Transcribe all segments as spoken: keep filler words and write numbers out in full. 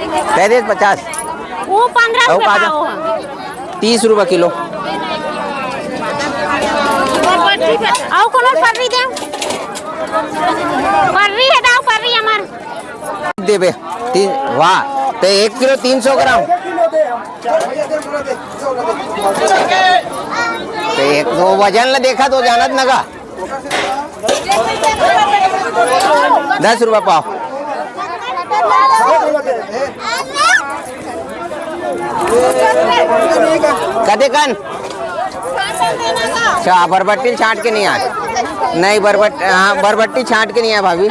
Carrot पचास। वो पंद्रह अउ रुपये काजा? पाव है। तीस रुपये किलो। अउ कोनो फर्री दे। फर्री है दाऊ, फर्री हमार। देबे। तीन, वाह। ते एक किलो तीन सौ ग्राम। ते एक, वो वजन ला देखा तो जानत नगा। दस रुपये पाव। कते कन? अच्छा, बरबट्टी छांट के नहीं आए। नहीं, बरबट-, हाँ, बरबट्टी छांट के नहीं आए, भाभी।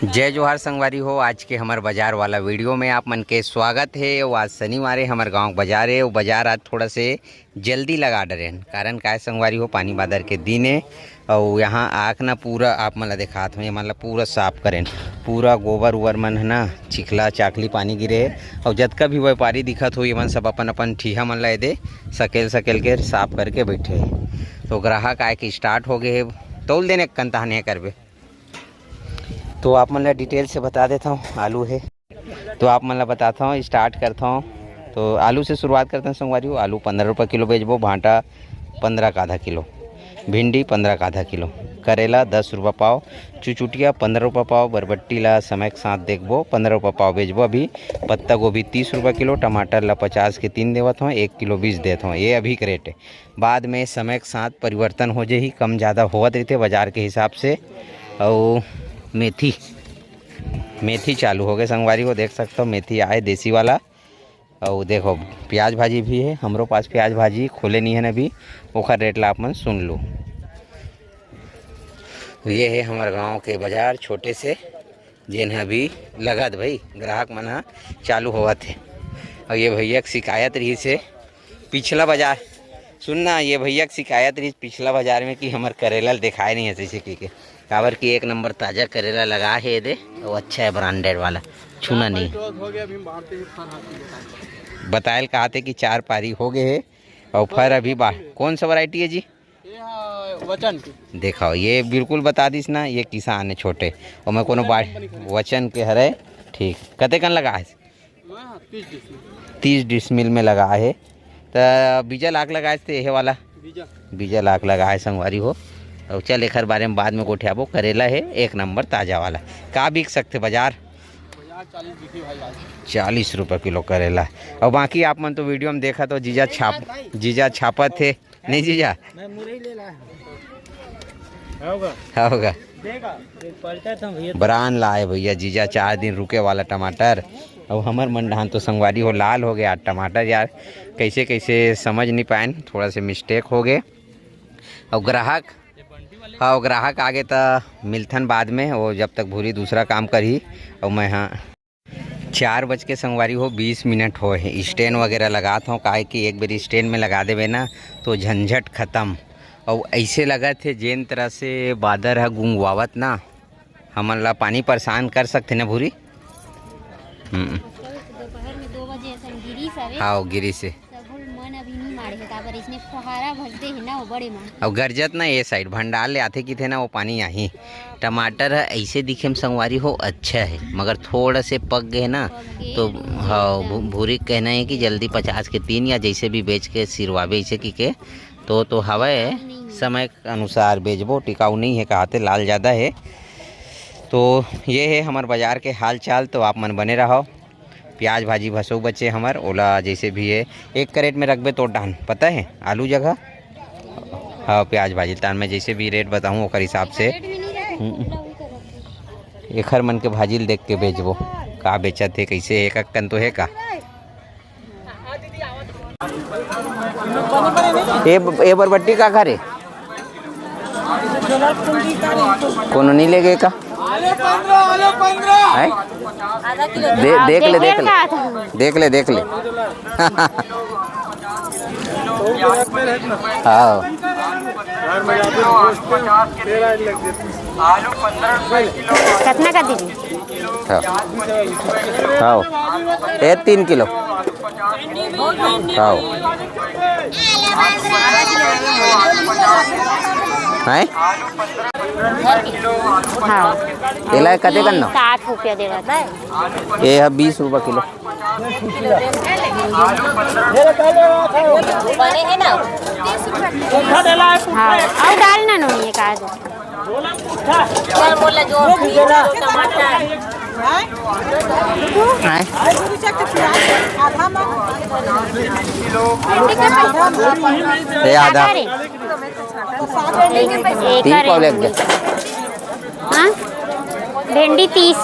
जय जोहार संगवारी हो, आज के हमर बाजार वाला वीडियो में आप मन के स्वागत है। वो आज शनिवार है, हमर गांव के बाजार है। वो बाजार आज थोड़ा से जल्दी लगा डरेन, कारण काय संगवारी हो, पानी बादर के दिन है। अउ यहाँ आके ना पूरा आप मन ला देखात हूँ, ये मन ला पूरा साफ करेन, पूरा गोबर उबर मन है ना, चिखला चाखली पानी गिरे है। अउ जतका भी व्यापारी दिखत हो, ये मन सब अपन अपन ठीहा मन ला एदे सकेल सकेल के साफ करके बैठे है। तो ग्राहक आए के स्टार्ट हो गए है, तौल देने कन तहन हे करबे। तो आप मन ला डिटेल से बता देता हूँ, आलू है। तो आप मन ला बताता हूँ, स्टार्ट करता हूँ। तो आलू से शुरुआत करते हैं संगवारी हो। आलू पंद्रह रुपये किलो बेचबो, भांटा पंद्रह का आधा किलो, भिंडी पंद्रह का आधा किलो, करेला दस रुपये पाव, चुचुटिया पंद्रह रुपये पाव, बरबट्टी ला समय के साथ देखबो, पंद्रह रुपये पाव बेचबो। अभी पत्ता गोभी तीस रुपये किलो, टमाटर ला पचास के तीन देवत हूँ, एक किलो बीस देत हूँ। ये अभी के रेट है, बाद में समय के साथ परिवर्तन हो जाही, कम ज़्यादा होवत रहिथे बाजार के हिसाब से। अउ मेथी, मेथी चालू हो गए संगवारी हो, देख सकते हो मेथी आए देसी वाला। अउ देखो प्याज भाजी भी है, हमरो पास प्याज भाजी खोले नहीं है अभी, ओखर रेट ला आप मन सुन लो। ये है हमारे गांव के बाजार छोटे से, जेन ह अभी लगत भाई, ग्राहक मन ह चालू होवत हे। अउ ये भैया के शिकायत रहिस हे पिछला बाजार, सुन ना, ये भैया के शिकायत रहिस पिछला बाजार में कि हमर करेला ल देखाए नहीं हे, जैसे कि के, काबर कि एक नंबर ताजा करेला लगा हे दे, अउ अच्छा है ब्रांडेड वाला, छूना नहीं। बतायल कहा थे कि चार पारी हो गए है, अउ फर अभी बा। कौन सा वैरायटी है जी? ये हा वचन के। देखो, ये बिल्कुल बता दिस ना, ये किसान है छोटे, ओमे कोनो बाढ़, वचन के हरे। ठीक, कते कन लगा है? मैं हा तीस डिसमिल। तीस डिसमिल में लगा है, त बीजा लाख लगा है, ये वाला बीजा। बीजा लाख लगा है संगवारी हो। और चल, एकर बारे में बाद में गोठियाबो। करेला है एक नंबर ताजा वाला। का बिक सकथे बाजार? बाजार चालीस बिकी भाई आज। चालीस रुपये किलो करेला। और बाकी आप मन तो वीडियो में देखा तो जीजा छाप, जीजा छापत है। नहीं जीजा? मैं मुरई ले लाया हूँ। होगा। होगा। देगा। पलटा था भैया। ब्रान लाए भैया जीजा, चार दिन रुके वाला टमाटर। अब हमर मन डहान तो संगवारी हो लाल हो गया टमाटर यार, कैसे कैसे समझ नहीं पाएन, थोड़ा से मिस्टेक हो गए। और ग्राहक, हाँ, ग्राहक आगे त मिलथन बाद में, वो जब तक भूरी दूसरा काम करही। और मैं हाँ चार बज के संगवारी हो, बीस मिनट होए हे। स्टैंड वगैरह लगात हौं, काहे कि एक बेर स्टैंड में लगा देबे ना, तो झंझट खत्म। अउ ऐसे लगत हे, जेन तरह से बादर ह गुंगवावत ना, हमन ला पानी परेशान कर सकथे ना भूरी। हम्म। दोपहर में दो बजे असन गिरिस हवे। हाँ, गिरिस हे। सगुल मन अभी नहीं माड़े हे, काबर इसने फुहारा भर दे हे ना, वो बड़े मन। अउ गरजत ना, ये साइड भंडार ले आथे किथे ना, वो पानी आही। टमाटर ह ऐसे दिखे में संगवारी हो अच्छा है, मगर थोड़ा से पक गए ना, पक गए तो ना, हाँ, एकदम। भू-, भूरी के कहना है कि जल्दी पचास के तीन या जैसे भी बेच के सिरवाबे ऐसे की के, तो, तो हवा है, नहीं। समय के अनुसार बेचबो, टिकाऊ नहीं है, कहाते लाल ज़्यादा है। तो ये है हमारे बाजार के हाल चाल, तो आप मन बने रहो। प्याज भाजी भसो बचे हमर, ओला जैसे भी है, एक कैरेट में रखबे तोर डहान, पता है, आलू जगह। हाँ, प्याज भाजी, तान मैं जैसे भी रेट बताऊँ ओकर हिसाब से। हम्म। एखर मन के भाजी ल देख के बेचबो, का बेचत हे, कैसे हे, एक कन तो हे का। ए, ए बरबट्टी का खा रे? कोनो नहीं लेगे का? हैं? दे, देख ले, देख ले। देख ले, देख ले। हाँ। कितना का दीदी? हाँ। हाँ। ये तीन किलो। हाँ। हैं? हाँ। एला कते कन ना? साठ रुपया देवत। ये है बीस रुपया किलो। बड़े है ना? हाँ, अउ डालना नोनी है का दो। चल बोला जो टमाटर। आए। ये आधा। अरे। एक तीन पाव ले गए। हाँ, भेंडी तीस।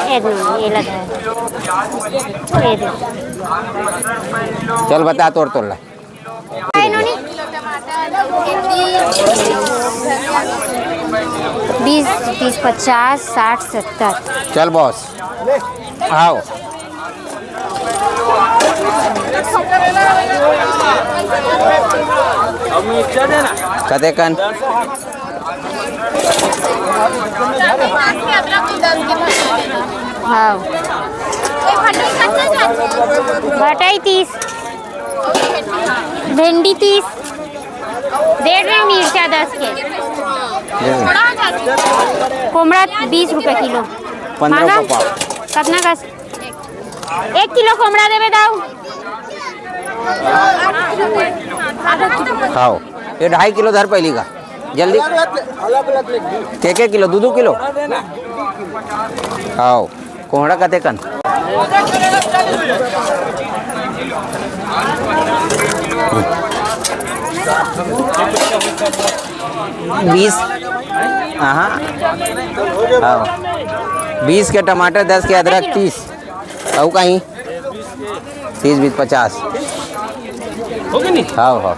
ये दे, ये लगा है। ये दे। चल बता, तोड़ तोड़ ला। बीस, तीस, पचास, साठ, सत्तर। चल बॉस, आओ। कते कन? हाँ। भटाई तीस, भिंडी तीस, डेढ़ में मिर्चा दस के, कोमड़ा बीस रुपया किलो। पंद्रह मांगा? रुपया पाव। कतना का? एक किलो कोमड़ा देबे दाऊ। खाओ, ये ढाई किलो धर पहली का, जल्दी। के के किलो? दू दू किलो। खाओ, कोहड़ा कते कन? बीस। हाँ, हाँ। बीस के टमाटर, दस के अदरक, तीस। अउ कहीं? तीस, बीस, पचास। हाँ, हाँ।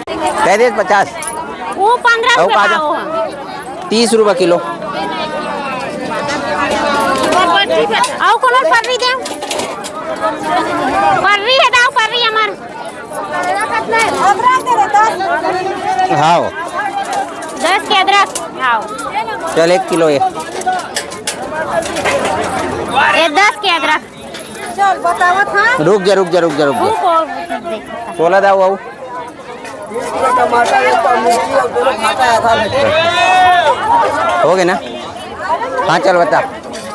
कह दे पचास। वो पंद्रह अउ रुपया का जा? पाव है। तीस रुपया किलो। अउ कोनो फर्री दे? फर्री है, दाऊ फर्री हमार। हाँ। दस के अदरक, हाँ। चल, एक किलो ये। ये दस के अदरक। चल, बतावत हाँ। रुक जा, रुक जा, रुक जा, रुक जा। रुक और देख। तोला दाऊ, आऊ। टमाटर, एक तो मिर्ची और दोनों खाता है, खा लेते हैं। हो गए ना? हाँ, चल बता।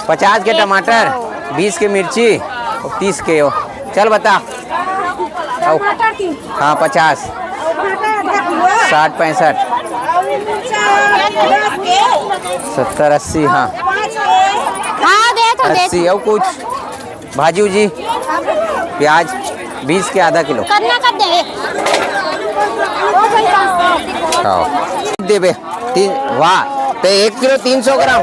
पचास के टमाटर, बीस के मिर्ची, तीस के हो। चल बता। आओ। हाँ, पचास। साठ, पैंसठ। सत्तर, अस्सी, हाँ। हाँ, दे तो दे। अस्सी, और कुछ? भाजी उजी, प्याज, बीस के आधा किलो। कतना कर देवे? हाँ। देबे। तीन, वाह, ते एक किलो तीन सौ ग्राम।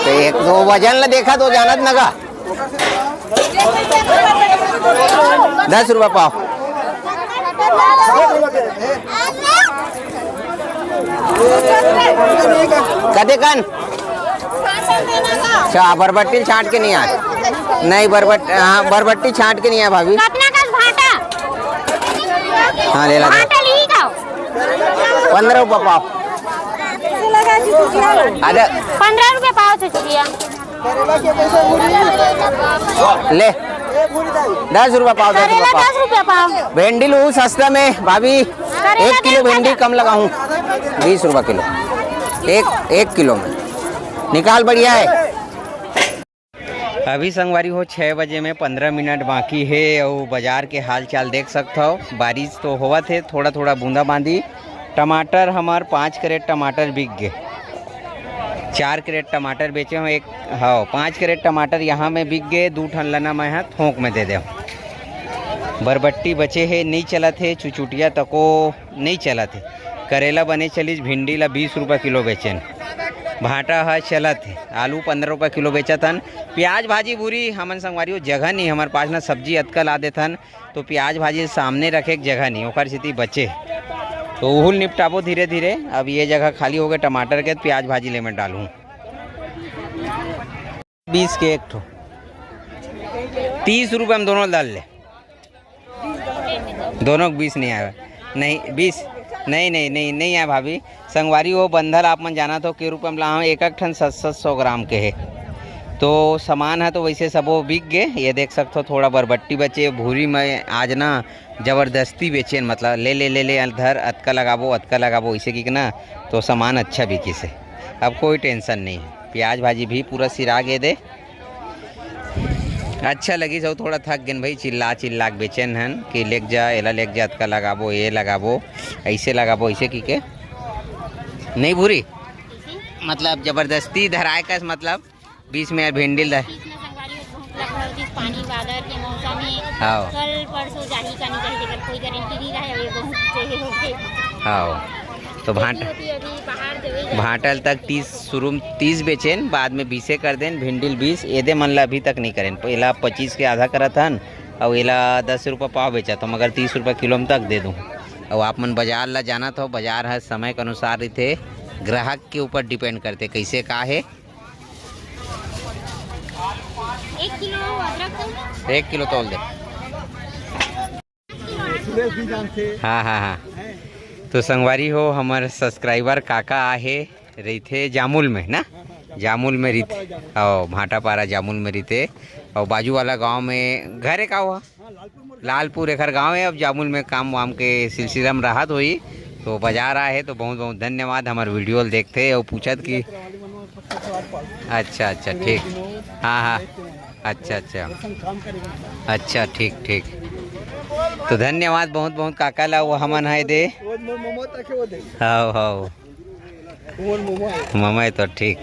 ते एक दो वजन ला देखा तो जानत नगा। दस रुपया पाव। कते कन? अच्छा, बरबट्टी छांट के नहीं आए। नहीं, बरबट-, हाँ, बरबट्टी छांट के नहीं आए, भाभी। कतना कन भाटा? हाँ, ले ला दे। भाटा ली जाओ। पंद्रह रुपया पाव। अरे। पंद्रह रुपया पाव, चुचुकिया। ले, दस रुपया पाव, दस रुपया करेला पाव। दस रुपया पाव। भिंडी लू सस्ता में, भाभी। करेला एक किलो दस भिंडी रुपया। कम लगाऊं, बीस रुपया किलो, एक, एक किलो में निकाल, बढ़िया है। अभी संगवारी हो, छः बजे में पंद्रह मिनट बाकी हे, अउ बाजार के हाल चाल देख सकत हव। बारिश तो होवत हे, थोड़ा थोड़ा बूंदा बांदी। टमाटर हमर पाँच कैरेट टमाटर बिक गे। चार कैरेट टमाटर बेचे हों, एक, हाँ, पाँच कैरेट टमाटर यहाँ में बिक गे, दू ठन लना मैं ह थोक में दे देव। बरबट्टी बचे हे, नइ चलत हे, चुचुटिया तको नइ चलत हे। करेला बने चलिस, भिंडी ला बीस रुपया किलो बेचेन, भांटा ह चलत हे, आलू पंद्रह रुपया किलो बेचत हन। प्याज भाजी भूरी हमन संगवारी हो, जगह नहीं हमर पास ना, सब्जी अतका ला देथन, तो प्याज भाजी सामने रखे के जगह नहीं, ओकर सेती बचे। तो उहुल निपटाबो धीरे धीरे। अब ये जगह खाली हो गए टमाटर के, तो प्याज भाजी ले में डालूँ। बीस के एक ठो, तीस रुपये में दोनों डाल ले। दोनों के बीस नहीं आया, नहीं बीस, नहीं, नहीं, नहीं, नहीं आया भाभी। संगवारी हो, बंधल आप मन जानत हो के रुपये में लाहूँ, एक एक ठन सत सत सौ ग्राम के हे। तो सामान ह तो वैसे सबो बिक गे। ये देख सकथो, थोड़ा बरबट्टी बचे, भूरी में आज ना जबरदस्ती बेचेन, मतलब, "ले ले ले ले, धर, अतका लगाबो, अतका लगाबो", ऐसे कि ना। तो सामान अच्छा बिकिस हे, अब कोई टेंशन नहीं है। प्याज भाजी भी पूरा सिरा गे दे। अच्छा लगिस, अउ थोड़ा थक गेन भाई, चिल्ला चिल्ला के बेचेन हन कि "लेके जा, एला लेके जा, अतका लगाबो, ये लगाबो, ऐसे लगाबो, ऐसे" कि के। नहीं भूरी, मतलब, जबरदस्ती धराए कस, मतलब, बीस में यार भिंडी ल-, बीस में संगवारी हो, बहुत लगभग जिस पानी बादर के मौसम हे, हाँ। कल परसों जाही का नहीं जाही, तेकर कोई गारंटी नहीं रहे, ये बहुत जे हे होथे। हाँ। तो भांट-, अभी, अभी बाहर जवे जाए। भांटल तक तीस, शुरू में तीस बेचेन, बाद में बीसे कर देन, भिंडी ल बीस, एदे मन ला अभी तक नहीं करेन। एला पच्चीस के आधा करत हन, अउ एला दस रुपया पाव बेचत हो, मगर तीस रुपया किलो में तक दे दूँ। अउ आप मन बाजार ला जानत हो, बाजार हर समय के अनुसार रहिथे, ग्राहक के ऊपर depend करथे, कैसे का हे। एक किलो अदरक तो एक किलो तोल दे। हाँ, हाँ, हाँ। तो संगवारी हो, हमर subscriber काका आहे, रहिथे जामुल में ना, जामुल में रहिथे, अउ भाटापारा जामुल में रहिथे, अउ बाजू वाला गांव में घर हे का हुआ? लालपुर एखर गांव हे। अब जामुल में काम वाम के सिलसिला में रहत होही, तो बाजार आए हे, तो बहुत बहुत धन्यवाद। हमर video ल देखथे अउ पूछत कि अच्छा, अच्छा, ठीक। हाँ, हाँ। अच्छा, अच्छा। अच्छा, ठीक, ठीक। तो धन्यवाद बहुत बहुत काका ला, वो हमन है दे। हाव, हाव। ममय तो ठीक।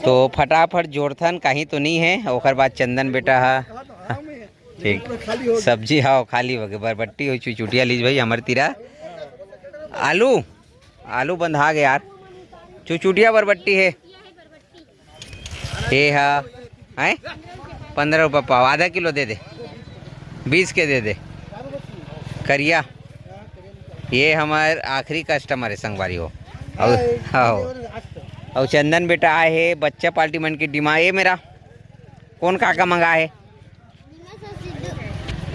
तो फटाफट जोड़थन, कहीं तो नहीं है। ओकर बाद चंदन बेटा हा। ठीक। सब्जी, हाँ, खाली हो गए। बरबट्टी हो, चुचुटिया लीज भाई, हमर तीरा। आलू, आलू बंधा गए यार। चुचुटिया बरबट्टी है। ये हा, हैं? पन्द्रह रुपया पाव, आधा किलो दे दे, बीस के दे दे। करिया, ये हमर आखिरी customer है संगवारी हो। अउ, हाँ हो। अउ चंदन बेटा आए हे बच्चा party मन की demand। ये मेरा कौन काका मंगा है? निमेश अउ सिद्धू,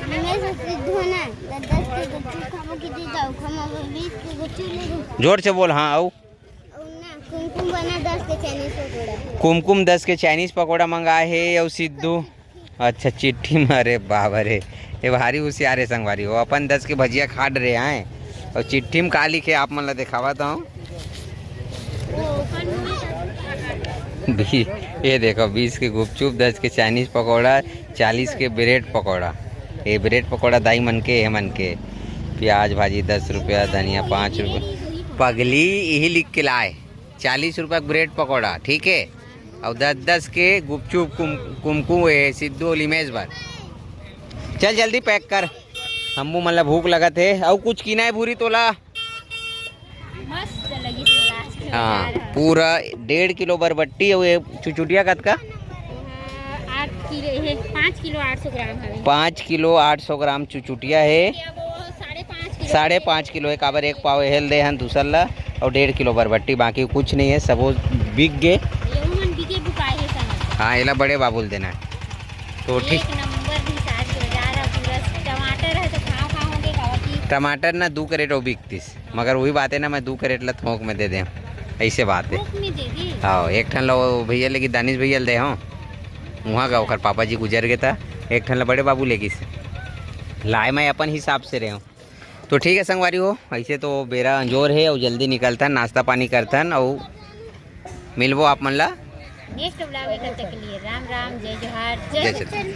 निमेश अउ सिद्धू है ना, दस दस के गुपचुप खाबो कि दे जाओ, हम अब बीस के गुपचुप ले लो। जोर से बोल, हाँ, अउ? अउ ना, कुमकुम बना दस के चाइनीज पकौड़ा। कुमकुम दस के चाइनीज पकौड़ा मंगा हे, अउ सिद्धू, अच्छा, चिट्ठी में, अरे बाबा रे, ये भारी होशियार है संगवारी हो, अपन दस के भजिया खा डरे आए, अउ चिट्ठी में का लिखे, आप मन ला देखावत हूँ। भी, ये देखो, बीस के गुपचुप, दस के चाइनीज पकौड़ा, चालीस के ब्रेड पकौड़ा। ये ब्रेड पकौड़ा दाई मन के, ये मन के। प्याज भाजी दस रुपया, धनिया पाँच रुपया। पगली यही लिख के लाए, चालीस रुपया के ब्रेड पकौड़ा, ठीक है। और दस दस के गुपचुप, कुम-, कुमकुम, ये सिद्धू और लिमेश बर। चल जल्दी pack कर, हमू मन ला भूख लगत है। और कुछ किना है भूरी तोला? मस्त लगी थोड़ा आज के हाँ, बाजार ह। पूरा डेढ़ किलो बरबट्टी अउ ये चुचुटिया कतका? हाँ, आठ किलो, ये पाँच किलो आठ सौ ग्राम हवे। पाँच किलो आठ सौ ग्राम चुचुटिया हे। ये अब वो साढ़े पाँच किलो साढ़े पाँच किलो हे, काबर एक पाव हेल दे हन दूसर ला, अउ डेढ़ किलो बरबट्टी, बाकी कुछ नहीं है, सबो बिक गे। ये मन बिके बुकाए हे समझ। हाँ, एला बड़े बाबू ल देना है। तो ठीक। एक नंबर भी साग के बाजार है, पूरा टमाटर है तो खाओ खाओ होगे, बाबा की। टमाटर ना दू कैरेट वो बिकतिस। मगर वही बात है ना, मैं दू कैरेट ला थोक में दे दे, ऐसे बात है। थोक में दे दे। हाँ, एक ठन ला वो भैया लेगी, दानिश भैया ले दे हूँ, वहाँ का ओकर पापा जी गुजर गए था, एक ठन ला बड़े बाबू लेगिस। लाए मैं अपन हिसाब से रहे हूँ। तो ठीक है संगवारी हो, ऐसे तो बेरा अंजोर है और जल्दी निकलथन, नाश्ता पानी करथन और मिलबो आप मन ला। नेक्स्ट ब्लॉग में, तब तक के लिए राम राम, जय जोहार, जय जय छत्तीसगढ़।